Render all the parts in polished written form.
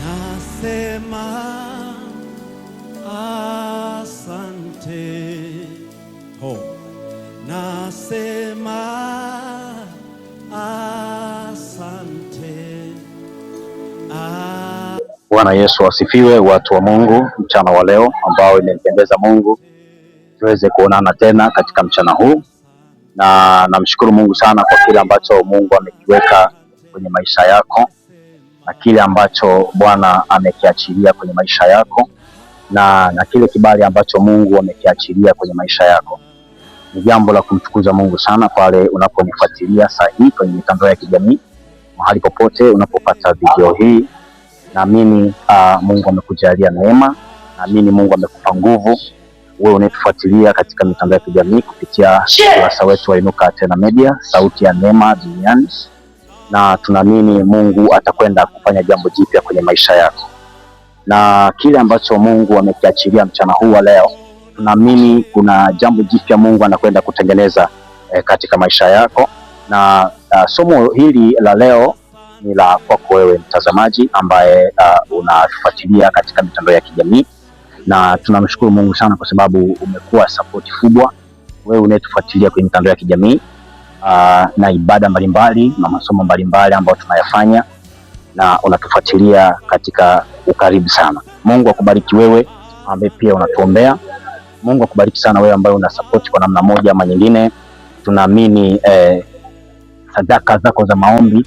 Nasema asante. Ho. Nasema asante. Ah. Bwana Yesu asifiwe, watu wa Mungu, mchana wa leo ambao imempendeza Mungu tuweze kuonana tena katika mchana huu, na namshukuru Mungu sana kwa kile ambacho Mungu amekiweka kwenye maisha yako na kile ambacho Bwana amekiachilia kwenye maisha yako na kile kibali ambacho Mungu amekiachilia kwenye maisha yako. Ni jambo la kumtukuza Mungu sana pale unaponifuatilia saa hii kwenye mitandao ya kijamii, mahali popote unapopata video hii. Naamini Mungu amekujalia neema, naamini Mungu amekupa nguvu wewe unayetufuatilia katika mitandao ya kijamii kupitia ukurasa wetu wa Inuka Tena Media, sauti ya neema duniani, na tunaamini Mungu atakwenda kufanya jambo jipya kwenye maisha yako, na kile ambacho Mungu amekiachilia mchana huu wa leo, tunaamini kuna jambo jipya Mungu anakwenda kutengeneza katika maisha yako. Na somo hili la leo ni la kwako wewe mtazamaji ambaye unafuatilia katika mitandao ya kijamii, na tunamshukuru Mungu sana kwa sababu umekuwa support kubwa, wewe unayetufuatilia kwenye mitandao ya kijamii na ibada mbalimbali na masomo mbalimbali ambayo tunayafanya na unatufuatilia katika ukaribu sana. Mungu akubariki wewe ambaye pia unatuombea. Mungu akubariki sana wewe ambaye una support kwa namna moja ama nyingine. Tunaamini sadaka zako za maombi,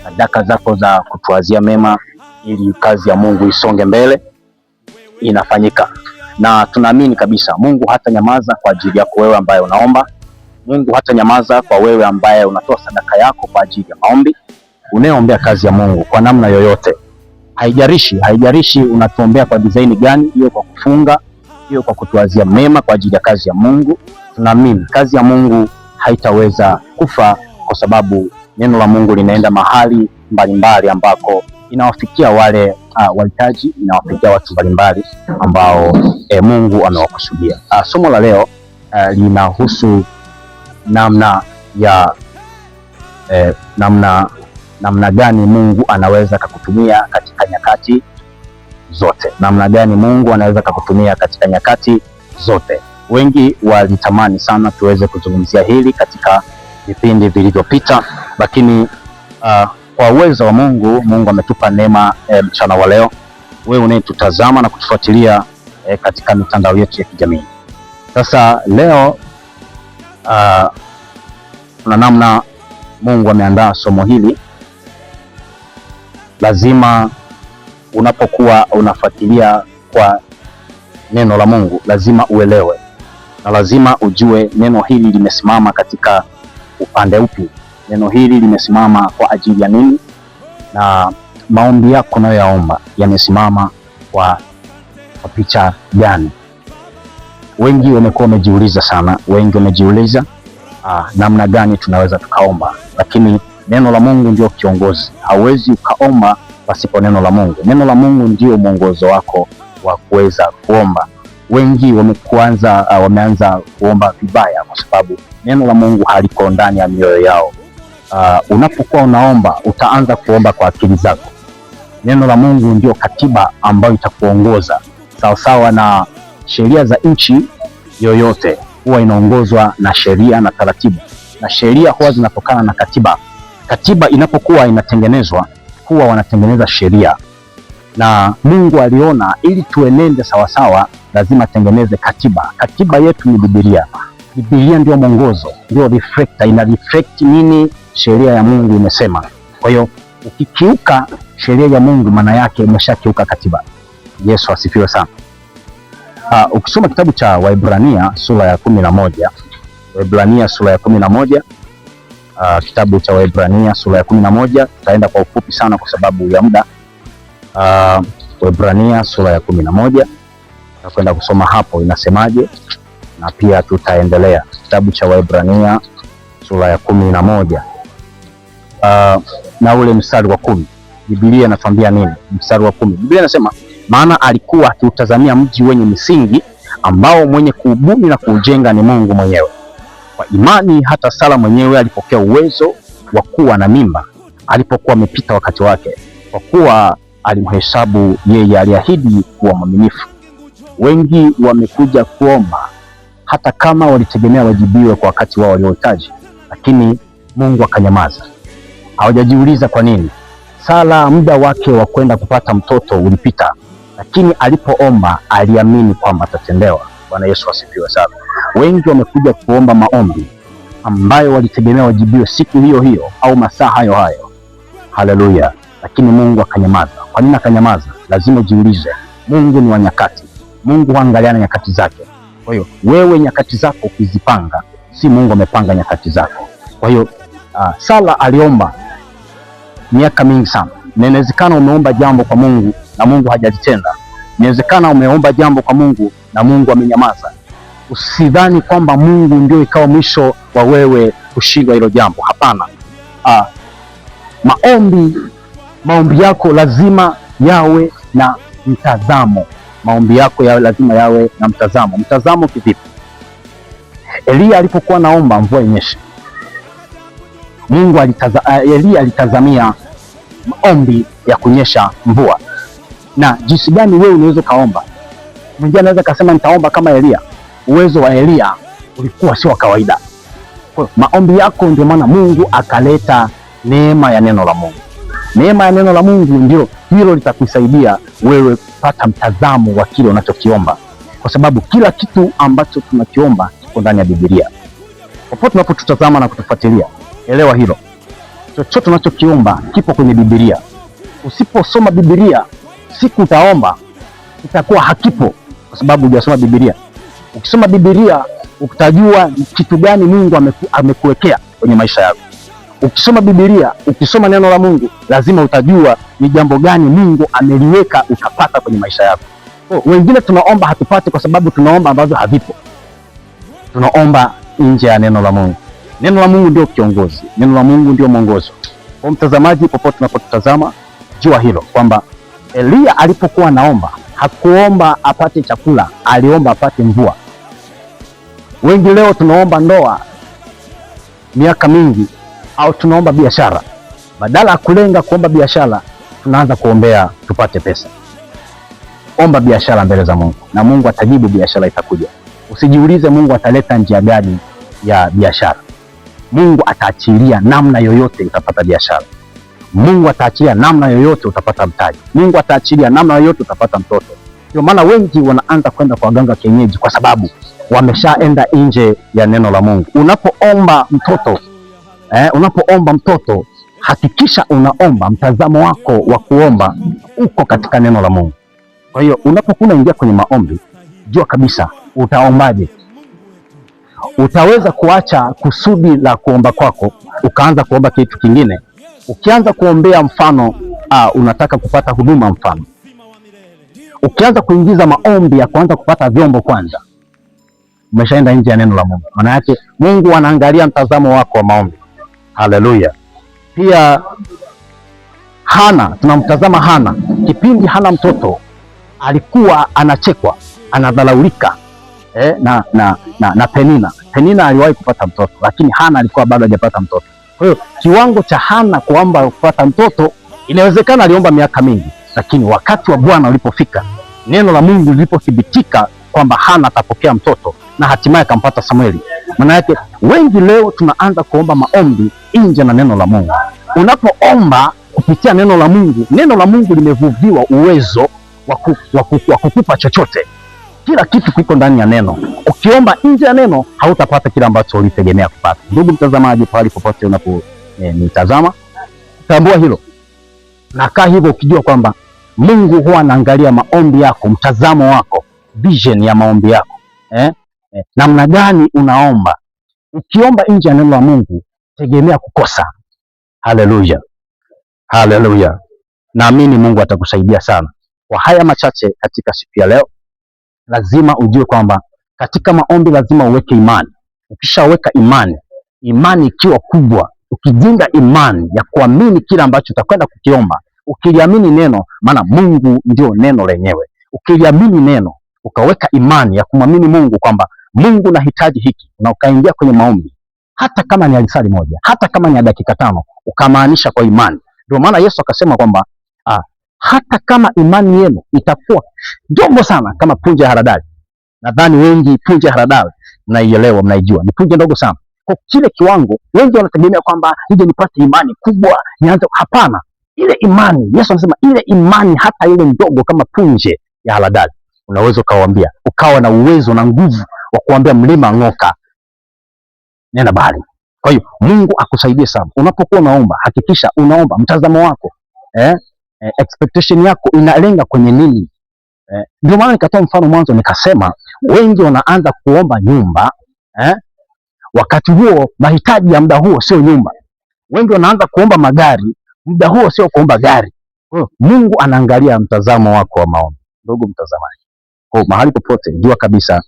sadaka zako za kutuazia mema ili kazi ya Mungu isonge mbele inafanyika, na tunaamini kabisa Mungu hata nyamaza kwa ajili yako wewe ambaye unaomba. Mungu hata nyamaza kwa wewe ambaye unatoa sadaka yako kwa ajili ya maombi, unayeombea kazi ya Mungu kwa namna yoyote. Haijalishi unatuombea kwa design gani, hiyo kwa kufunga, hiyo kwa kutuazia mema kwa ajili ya kazi ya Mungu. Tunaamini kazi ya Mungu haitaweza kufa kwa sababu neno la Mungu linaenda mahali mbalimbali ambako inawafikia wale wahitaji, inawafikia watu mbalimbali ambao Mungu amewakusudia. Somo la leo linahusu namna ya namna gani Mungu anaweza kakutumia katika nyakati zote. Namna gani Mungu anaweza kakutumia katika nyakati zote. Wengi walitamani sana tuweze kuzungumzia hili katika vipindi vilivyopita, lakini kwa uwezo wa Mungu, Mungu ametupa neema mchana wa leo, wewe unayetutazama na kutufuatilia katika mitandao yetu ya kijamii. Sasa leo kuna namna Mungu ameandaa somo hili. Lazima unapokuwa unafuatilia kwa neno la Mungu, lazima uelewe na lazima ujue neno hili limesimama katika upande upi, neno hili limesimama kwa ajili ya nini, na maombi yako unayoyaomba yamesimama kwa picha gani? Wengi wamekuwa wamejiuliza sana, wengi wamejiuliza namna gani tunaweza tukaomba, lakini neno la Mungu ndio kiongozi. Hauwezi ukaomba pasipo neno la Mungu. Neno la Mungu ndio mwongozo wako wa kuweza kuomba. Wengi wameanza kuomba vibaya kwa sababu neno la Mungu haliko ndani ya mioyo yao. Unapokuwa unaomba utaanza kuomba kwa akili zako. Neno la Mungu ndio katiba ambayo itakuongoza sawasawa na sheria za nchi yoyote, huwa inaongozwa na sheria na taratibu, na sheria huwa zinatokana na katiba. Katiba inapokuwa inatengenezwa huwa wanatengeneza sheria, na Mungu aliona ili tuenende sawasawa, lazima tengeneze katiba. Katiba yetu ni Biblia. Biblia ndio mwongozo, ndio reflector, ina reflect nini sheria ya Mungu imesema. Kwa hiyo ukikiuka sheria ya Mungu, maana yake umeshakiuka katiba. Yesu asifiwe sana. Ukisoma kitabu cha Waebrania sura ya 11, Waebrania sura ya 11, kitabu cha Waebrania sura ya 11, tutaenda kwa ufupi sana kwa sababu ya muda. Waebrania sura ya 11 tutakwenda kusoma hapo inasemaje, na pia tutaendelea kitabu cha Waebrania sura ya 11 na ule mstari wa 10. Biblia inatuambia nini? Mstari wa 10 Biblia inasema, maana alikuwa akiutazamia mji wenye misingi, ambao mwenye kuubuni na kuujenga ni Mungu mwenyewe. Kwa imani hata Sara mwenyewe alipokea uwezo wa kuwa na mimba alipokuwa amepita wakati wake, kwa kuwa alimhesabu yeye aliahidi kuwa mwaminifu. Wengi wamekuja kuomba hata kama walitegemea wajibiwe kwa wakati wao waliohitaji, lakini Mungu akanyamaza. Hawajajiuliza kwa nini. Sara muda wake wa kwenda kupata mtoto ulipita, lakini alipoomba aliamini kwamba atatendewa. Bwana Yesu asifiwe sana. Wengi wamekuja kuomba maombi ambayo walitegemea wajibiwe siku hiyo hiyo au masaa hayo hayo. Haleluya! Lakini Mungu akanyamaza. Kwa nini akanyamaza? Lazima ujiulize. Mungu ni wa nyakati. Mungu huangaliana nyakati zake. Kwa hiyo wewe nyakati zako ukizipanga, si Mungu amepanga nyakati zako. Kwa hiyo Sara aliomba miaka mingi sana, na inawezekana umeomba jambo kwa Mungu na Mungu hajalitenda. Inawezekana umeomba jambo kwa Mungu na Mungu amenyamaza. Usidhani kwamba Mungu ndio ikawa mwisho wa wewe kushindwa hilo jambo. Hapana. Maombi yako lazima yawe na mtazamo. Maombi yako lazima yawe na mtazamo. Mtazamo kivipi? Eliya alipokuwa naomba mvua inyeshe, Eliya alitazamia maombi ya kunyesha mvua. Na jinsi gani wewe unaweza kaomba? Mwingine anaweza kasema nitaomba kama Eliya. Uwezo wa Eliya ulikuwa sio wa kawaida. Kwa hiyo maombi yako, ndio maana Mungu akaleta neema ya neno la Mungu. Neema ya neno la Mungu ndio hilo litakusaidia wewe kupata mtazamo wa kile unachokiomba, kwa sababu kila kitu ambacho tunakiomba kiko ndani ya Biblia. Popote tunapotutazama na kutufuatilia, elewa hilo, chochote unachokiomba kipo kwenye Biblia. Usiposoma Biblia, siku utaomba itakuwa hakipo, kwa sababu hujasoma Biblia. Ukisoma Biblia utajua kitu gani Mungu amekuwekea kwenye maisha yako. Ukisoma Biblia, ukisoma neno la Mungu, lazima utajua ni jambo gani Mungu ameliweka utapata kwenye maisha yako. Wengine tunaomba hatupati kwa sababu tunaomba ambavyo havipo. Tunaomba nje ya neno la Mungu. Neno la Mungu ndio kiongozi, neno la Mungu ndio mwongozo. Kwa mtazamaji, popote unapotutazama, jua hilo kwamba Eliya alipokuwa naomba hakuomba apate chakula, aliomba apate mvua. Wengi leo tunaomba ndoa miaka mingi au tunaomba biashara. Badala ya kulenga kuomba biashara, tunaanza kuombea tupate pesa. Omba biashara mbele za Mungu na Mungu atajibu, biashara itakuja. Usijiulize Mungu ataleta njia gani ya biashara. Mungu ataachilia namna yoyote utapata biashara. Mungu ataachilia namna yoyote utapata mtaji. Mungu ataachilia namna yoyote utapata mtoto. Ndio maana wengi wanaanza kwenda kwa waganga kienyeji, kwa sababu wameshaenda nje ya neno la Mungu. Unapoomba mtoto unapoomba mtoto hakikisha unaomba, mtazamo wako wa kuomba uko katika neno la Mungu. Kwa hiyo unapokuwa unaingia kwenye maombi, jua kabisa utaombaje. Utaweza kuacha kusudi la kuomba kwako ukaanza kuomba kitu kingine. Ukianza kuombea mfano unataka kupata huduma mfano, ukianza kuingiza maombi ya kuanza kupata vyombo kwanza, umeshaenda nje ya neno la Mungu. Maana yake Mungu anaangalia mtazamo wako wa maombi. Haleluya. Pia Hana, tunamtazama Hana, kipindi hana mtoto alikuwa anachekwa, anadhalaulika na Penina. Penina aliwahi kupata mtoto, lakini Hana alikuwa bado hajapata mtoto. Kwa hiyo kiwango cha Hana kuomba kupata mtoto, inawezekana aliomba miaka mingi, lakini wakati wa Bwana ulipofika, neno la Mungu lilipothibitika kwamba Hana atapokea mtoto na hatimaye akampata Samueli. Maana yake wengi leo tunaanza kuomba maombi nje na neno la Mungu. Unapoomba kupitia neno la Mungu, neno la Mungu limevuviwa uwezo wa kukupa chochote. Kila kitu kiko ndani ya neno. Ukiomba nje ya neno hautapata kile ambacho ulitegemea kupata. Ndugu mtazamaji, pahali popote unaponitazama, tambua hilo na kaa hivyo ukijua kwamba Mungu huwa anaangalia maombi yako, mtazamo wako, vision ya maombi yako, namna gani unaomba. Ukiomba nje ya neno la Mungu, tegemea kukosa. Haleluya, haleluya. Naamini Mungu atakusaidia sana. Kwa haya machache katika siku ya leo, lazima ujue kwamba katika maombi lazima uweke imani. Ukishaweka imani, imani ikiwa kubwa, ukijenga imani ya kuamini kile ambacho utakwenda kukiomba, ukiliamini neno, maana Mungu ndio neno lenyewe. Ukiliamini neno, ukaweka imani ya kumwamini Mungu kwamba Mungu nahitaji hiki, na ukaingia kwenye maombi, hata kama ni alisali moja, hata kama ni dakika 5, ukamaanisha kwa imani. Ndio maana Yesu akasema kwamba Hata kama imani yenu itakuwa ndogo sana kama punje ya haradali. Nadhani wengi punje ya haradali mnaielewa, mnaijua, ni punje ndogo sana. Kwa kile kiwango, wengi wanategemea kwamba nije nipate imani kubwa nianze. Hapana, ile imani, Yesu anasema ile imani hata ile ndogo kama punje ya haradali, unaweza ukawaambia, ukawa na uwezo na nguvu wa kuambia mlima ng'oka, nenda bahari. Kwa hiyo Mungu akusaidie sana. Unapokuwa unaomba, hakikisha unaomba mtazamo wako expectation yako inalenga kwenye nini? Ndio maana nikatoa mfano mwanzo nikasema wengi wanaanza kuomba nyumba wakati huo mahitaji ya muda huo sio nyumba. Wengi wanaanza kuomba magari, muda huo sio kuomba gari. Kwa hiyo Mungu anaangalia mtazamo wako wa maombi, ndugu mtazamaji. Kwa mahali popote, jua kabisa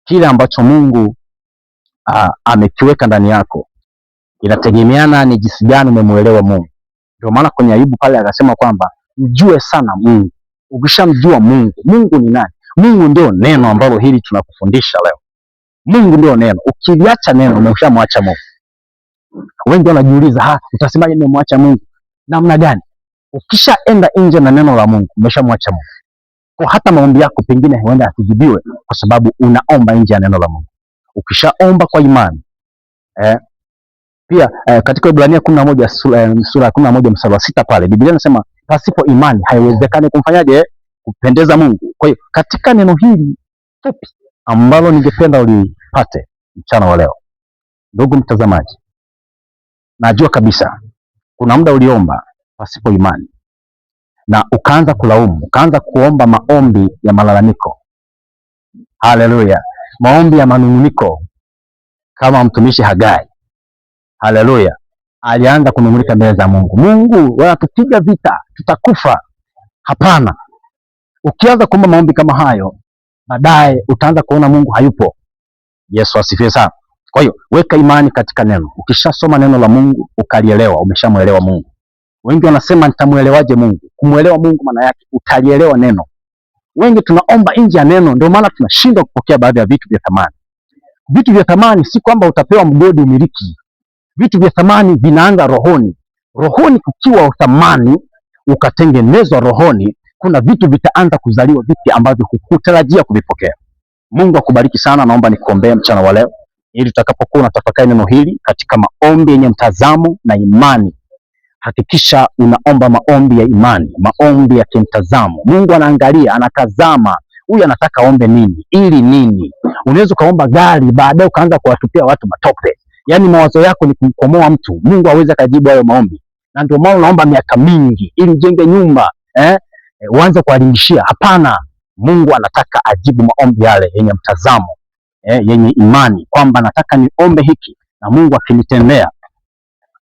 kile ambacho Mungu amekiweka ndani yako inategemeana ni jinsi gani umemuelewa Mungu. Ndio maana kwenye Ayubu pale akasema kwamba mjue sana Mungu. Ukishamjua Mungu, Mungu ni nani? Mungu ndio neno ambalo hili tunakufundisha leo. Mungu ndio neno. Ukiliacha neno umeshamwacha Mungu. Wengi wanajiuliza, ha, utasemaje nimemwacha Mungu? Namna gani? Ukishaenda nje na neno la Mungu, umeshamwacha Mungu. Kwa hata maombi yako pengine huenda asijibiwe kwa sababu unaomba nje ya neno la Mungu. Ukishaomba kwa imani, pia katika Ibrania 11 sura ya 11 mstari wa 6 pale Biblia inasema pasipo imani haiwezekani kumfanyaje? Kupendeza Mungu. Kwa hiyo katika neno hili fupi ambalo ningependa ulipate mchana wa leo, ndugu mtazamaji, najua kabisa kuna muda uliomba pasipo imani na ukaanza kulaumu, ukaanza kuomba maombi ya malalamiko. Haleluya, maombi ya manunguniko kama mtumishi Hagai. Haleluya, alianza kunung'unika mbele za Mungu. Mungu, wanatupiga vita, tutakufa. Hapana, ukianza kuomba maombi kama hayo, baadaye utaanza kuona Mungu hayupo. Yesu asifiwe sana. Kwa hiyo weka imani katika neno. Ukishasoma neno la Mungu ukalielewa, umeshamuelewa Mungu. Wengi wanasema nitamuelewaje Mungu? Kumuelewa Mungu maana yake utalielewa neno. Wengi tunaomba nje ya neno, ndio maana tunashindwa kupokea baadhi ya vitu vya thamani. Vitu vya thamani si kwamba utapewa mgodi umiliki. Vitu vya thamani vinaanza rohoni. Rohoni kukiwa uthamani ukatengenezwa rohoni, kuna vitu vitaanza kuzaliwa vipya ambavyo hukutarajia kuvipokea. Mungu akubariki sana. Naomba nikuombee mchana wa leo, ili tutakapokuwa unatafakari neno hili katika maombi yenye mtazamo na imani, hakikisha unaomba maombi ya imani, maombi ya kimtazamo. Mungu anaangalia, anatazama, huyu anataka aombe nini ili nini. Unaweza ukaomba gari, baadaye ukaanza kuwatupia watu matope. Yaani mawazo yako ni kumkomoa mtu. Mungu aweze akajibu hayo maombi, na ndio maana unaomba miaka mingi ili ujenge nyumba uanze kuwalingishia. Hapana, Mungu anataka ajibu maombi yale yenye mtazamo yenye imani kwamba nataka niombe hiki na Mungu akinitendea.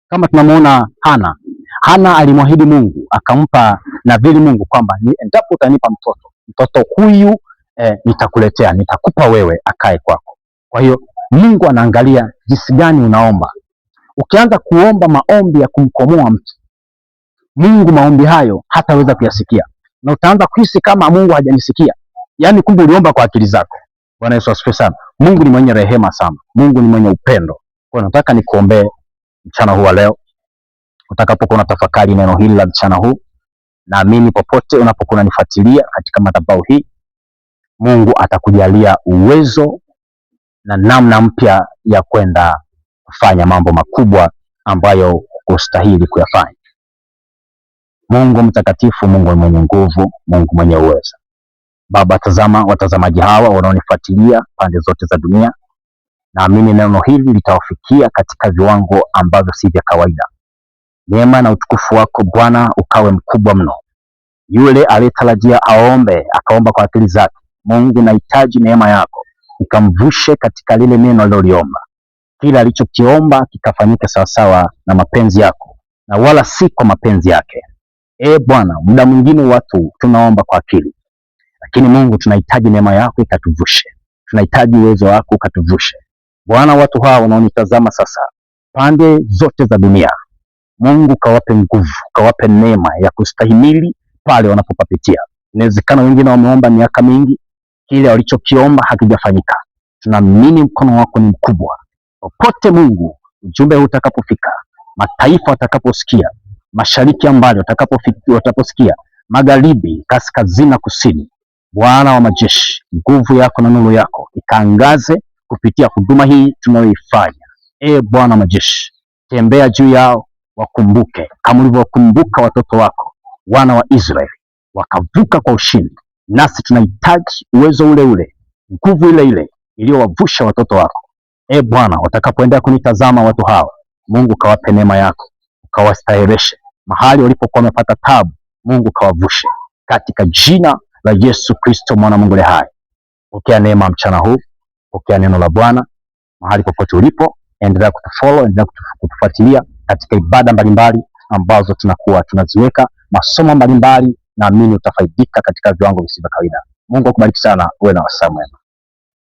Kama tunamuona Hana, Hana alimwahidi Mungu akampa nadhiri Mungu kwamba endapo utanipa mtoto, mtoto huyu nitakuletea, nitakupa wewe akae kwako. Kwa hiyo Mungu anaangalia jinsi gani unaomba. Ukianza kuomba maombi ya kumkomoa mtu, Mungu maombi hayo hataweza kuyasikia, na utaanza kuhisi kama Mungu hajanisikia. Yaani kumbe uliomba kwa akili zako. Bwana Yesu asifiwe sana. Mungu ni mwenye rehema sana. Mungu ni mwenye upendo. Kwa hiyo nataka nikuombee mchana huu wa leo, utakapokuwa unatafakari neno hili la mchana huu, naamini popote unapokuwa unanifuatilia katika madhabahu hii, Mungu atakujalia uwezo na namna mpya ya kwenda kufanya mambo makubwa ambayo hukustahili kuyafanya. Mungu mtakatifu, Mungu mwenye nguvu, Mungu mwenye uwezo. Baba, tazama watazamaji hawa wanaonifuatilia pande zote za dunia. Naamini neno hili litawafikia katika viwango ambavyo si vya kawaida. Neema na utukufu wako Bwana ukawe mkubwa mno. Yule aliyetarajia aombe akaomba kwa akili zake, Mungu, nahitaji neema yako ikamvushe katika lile neno aliloliomba. Kila alichokiomba kikafanyike sawasawa na mapenzi yako na wala si kwa mapenzi yake. E Bwana, muda mwingine watu tunaomba kwa akili, lakini Mungu tunahitaji neema yako ikatuvushe, tunahitaji uwezo wako ukatuvushe. Bwana, watu hawa wanaonitazama sasa pande zote za dunia, Mungu kawape nguvu, kawape neema ya kustahimili pale wanapopapitia. Inawezekana wengine wameomba miaka mingi, kile walichokiomba hakijafanyika. Tunaamini mkono wako ni mkubwa. Popote Mungu, ujumbe huu utakapofika, mataifa watakaposikia, mashariki ya mbali watakaposikia, magharibi, kaskazini na kusini. Bwana wa majeshi, nguvu yako na nuru yako ikaangaze kupitia huduma hii tunayoifanya. E Bwana wa majeshi, tembea juu yao, wakumbuke kama ulivyowakumbuka watoto wako wana wa Israeli wakavuka kwa ushindi. Nasi tunahitaji uwezo ule ule, nguvu ile ile iliyowavusha watoto wako. E Bwana, watakapoendelea kunitazama watu hawa, Mungu kawape neema yako, ukawastahireshe mahali walipokuwa wamepata tabu, Mungu kawavushe katika jina la Yesu Kristo mwana Mungu aliye hai. Pokea neema mchana huu, pokea neno la Bwana mahali popote ulipo, endelea kutufollow, endelea kutufuatilia katika ibada mbalimbali ambazo tunakuwa tunaziweka, masomo mbalimbali, naamini utafaidika katika viwango visivyo kawaida. Mungu akubariki sana, uwe na wasaa mwema.